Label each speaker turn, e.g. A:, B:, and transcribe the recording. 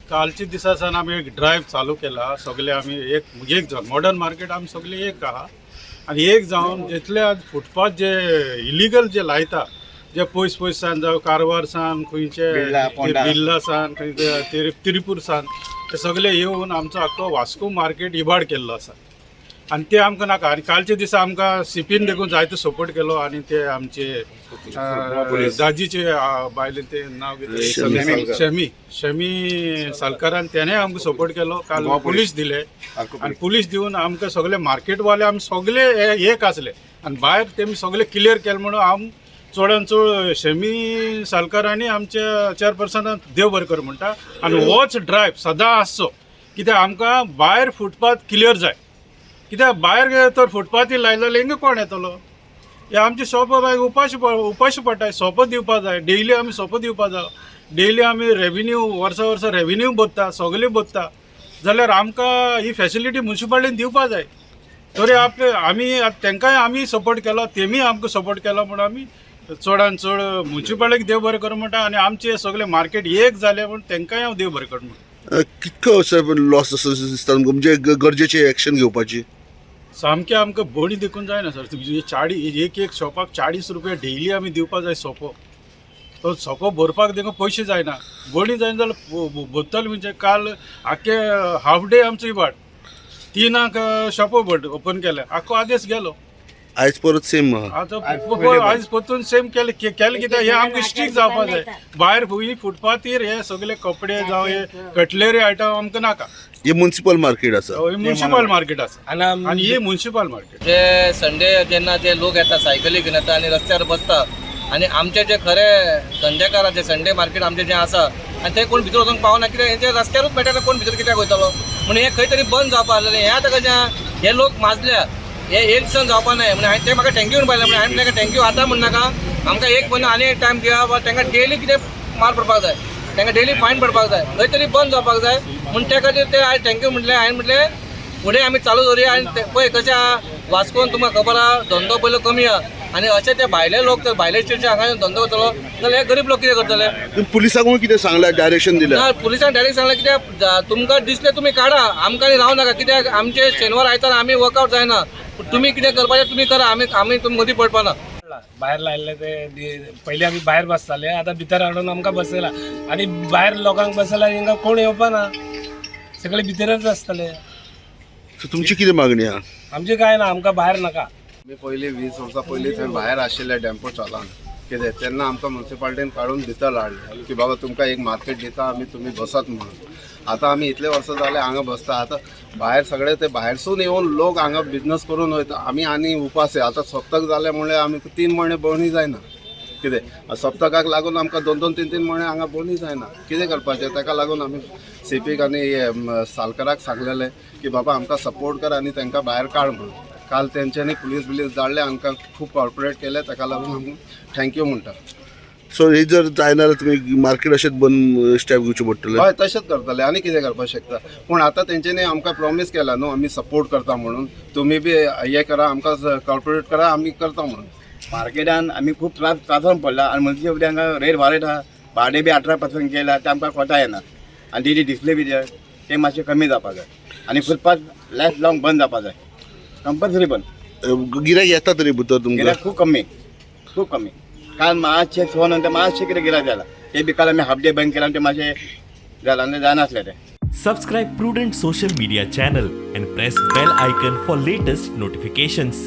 A: कालच्या दिसा सावन आमी एक ड्रायव्ह चालू केला. सगळे आमी एक एक जावन मॉडर्न मार्केट आमी सगळे एक आहा आनी एक जावन जितले आज फुटपाथ जे इलिगल जे लायता, जे पयस पयस सान, जावं कारवार सान, खंयचे
B: बिर्ला, पोंडा.
A: बिर्ला सान, खंयचे त्रिपूर सान, ते सगळे येवन आमचो आख्खो वास्को मार्केट इबाड केल्लो आसा आनी ते आमकां नाका. आनी कालच्या दिसा आमकां सीपीन देखून जायतो सपोर्ट केलो आनी ते आमचे दाजीचे बायलेन ते नांव कितें?
B: शमी.
A: शमी, शमी सालकारान तेणें आमकां सपोर्ट केलो. काल
B: गोवा
A: पुलीस दिले आनी पुलीस दिवन आमकां सगळे मार्केटवाले आमी सगळे एक आसले आनी भायर तेमी सगळे क्लियर केले म्हणून आम चडान चड शमी सालकार आनी आमच्या चेअरपर्सनाक देव बरें कर म्हणटा. आनी होच ड्रायव्ह सदां आसचो, कित्याक आमकां भायर फुटपाथ क्लियर जाय. कित्याक भायर तर फुटपाथी लायले जाल्यार हिंगा कोण येतलो? हे आमचे शॉप मागीर उपाशी उपाशी पडटाय. सोपो दिवपा जाय डेली, आमी सोपो दिवपा जाय डेली. आमी रेविन्यू वर्सा वर्सा रेविन्यू भरता, सगळें भरता, जाल्यार आमकां ही फेसिलिटी मुन्सिपालिटीन दिवपा जाय. तरी आपले आमी आतां तांकांय आमी सपोर्ट केलो, तेमी आमकां सपोर्ट केलो म्हूण आमी चडान चड मुन्सिपालिटीक देव बरें करूं म्हणटा आनी आमचे सगळे मार्केट एक जालें म्हूण तांकांय हांव देव बरें करूं म्हणटा.
C: कितको असो लॉस आसा दिसता तुमकां, म्हणजे गरजेची एक्शन घेवपाची?
A: सामकें आमकां बोणी देखून जायना सर. तुमची चाळी एक एक शॉपाक 40 रुपया डेली आमी दिवपा जाय सोपो. तो सोपो भरपाक देखून पयशे जायना, बोणी जायना जाल्यार भरतले. म्हणजे काल आख्खे हाफ डे आमचो इबाड. 3ांक शॉपो ओपन केले, आख्खो आदेश गेलो.
C: आयज परत सेम आहा?
A: आतां आयज परतून सेम केलें. केलें कित्याक हें आमकां स्ट्रीक जावपा जाय. भायर ही फुटपाथीर हे सगळे कपडे जावं हे कटलरी आयटम आमकां नाका.
C: हे म्युन्सिपल मार्केट आसा.
A: हे म्युन्सिपल मार्केट आसा
D: आनी
A: आनी हे म्युन्सिपल मार्केट.
E: जे संडे जेन्ना जे लोक येता, सायकली घेवन येता आनी रस्त्यार बसता आनी आमचे जे खरे धंदेकार, जे संडे मार्केट आमचे जे आसा आनी ते कोण भितर वचूंक पावना, कित्याक हेंचे रस्त्यारूच मेळटा, कोण भितर कित्याक वयतलो? म्हणून हें खंय तरी बंद जावपा आसलेलें. हें आतां कशें आहा, हे लोक माजल्या, हे एक दिसान जावपा नाय. म्हणून हांवें ते म्हाका thank you म्हणून पायलें. म्हणून हांवें म्हणलें, thank you आतां म्हणनाका, आमकां एक म्हयनो आनी एक टायम दिया वा तांकां डेली कितें मार पडपाक जाय, तांकां डेली फायन पडपाक जाय, खंय तरी बंद जावपाक जाय म्हूण त्या खातीर ते आयज thank you म्हटलें. हांवें म्हटलें, फुडें आमी चालू दवरुया. आनी ते पळय कशें आहा, वास्कोन तुमकां खबर आहा, धंदो पयलो कमी आहा आनी अशे ते भायले लोक तर भायले स्टेटचे हांगा येवन धंदो करतलो जाल्यार हे गरीब लोक कितें करतले?
C: तुम्ही पुलिसांकूय कितें सांगला, डायरेक्शन दिल्या?
E: ना, पुलिसान डायरेक्ट सांगलें, कित्याक तुमकां दिसलें तुमी काडा, आमकां न्ही रावं नाका, कित्याक आमचे शेनवार आयतार आमी वर्कआउट जायना. पूण तुमी कितें करपाचें तुमी करा, आमी आमी तुमी मदीं पडपाना.
D: भायर लायल्ले ते पयलीं आमी भायर बसताले, आतां भितर हाडून आमकां बसयला आनी भायर लोकांक बसयला. हिंगा कोण येवपा ना, सगळे भितरच आसतले.
C: सो तुमची कितें मागणी आहा?
D: आमचें कांय ना, आमकां भायर नाका.
B: आमी पयलीं 20 वर्सां पयलीं थंय भायर आशिल्ले डेम्पो चलान कितें, तेन्ना आमकां मुन्सिपालिटीन काडून भितर हाडले की बाबा तुमकां एक मार्केट दिता आमी, तुमी बसात म्हणून. आतां आमी इतले वर्सां जाले हांगा बसता. आतां भायर सगळे ते भायरसून येवन लोक हांगा बिजनस करून वयता. आमी आनी उपास. आतां सप्तक जालें म्हणल्यार आमी 3 म्हयने बोणी जायना. कितें सप्तकाक लागून आमकां दोन दोन तीन तीन म्हयने हांगा बोणी जायना. कितें करपाचें? ताका लागून आमी सीपीक आनी सालकाराक सांगलेलें की बाबा आमकां सपोर्ट कर आनी तांकां भायर काड म्हणून. काल तेंच्यांनी पुलीस बिलीस धाडले, आमकां खूब कॉर्पोरेट केलें. ताका लागून आमी thank you म्हणटा.
C: सो हे जर जायना जाल्यार तुमी मार्केट अशेंच बंद स्टेप घेवचे पडटले?
B: हय, तशेंच करतले, आनी कितें करपाक शकता? पूण आतां तेंच्यांनी आमकां प्रॉमीस केला न्हू, आमी सपोर्ट करता म्हणून. तुमी बी हे करा, आमकां कॉर्पोरेट करा, आमी करता म्हणून.
F: मार्केटान आमी खूब त्रास त्रासान पडला आनी मुन्सिपालिटी हांगा रेट वाडयता, भाडें बी 18% केला, ते आमकां कोता येना. आनी तेजी डिस्प्ले बी ते मातशें कमी जावपा जाय आनी फुटपाथ लायफ लॉंग बंद जावपा जाय, कंपल्सरी बंद.
C: गिरायक येता तरी भितर तुमकां?
F: गिरायक खूब कमी, खूब कमी. काल मातशें 6 नंतर मातशें कितें गिरायक जाला, ते बी काल आमी हाफ डे बंद केला आनी ते मातशें जालां आनी जायनासलें तें.
G: Subscribe Prudent Social Media channel and press bell icon for latest notifications.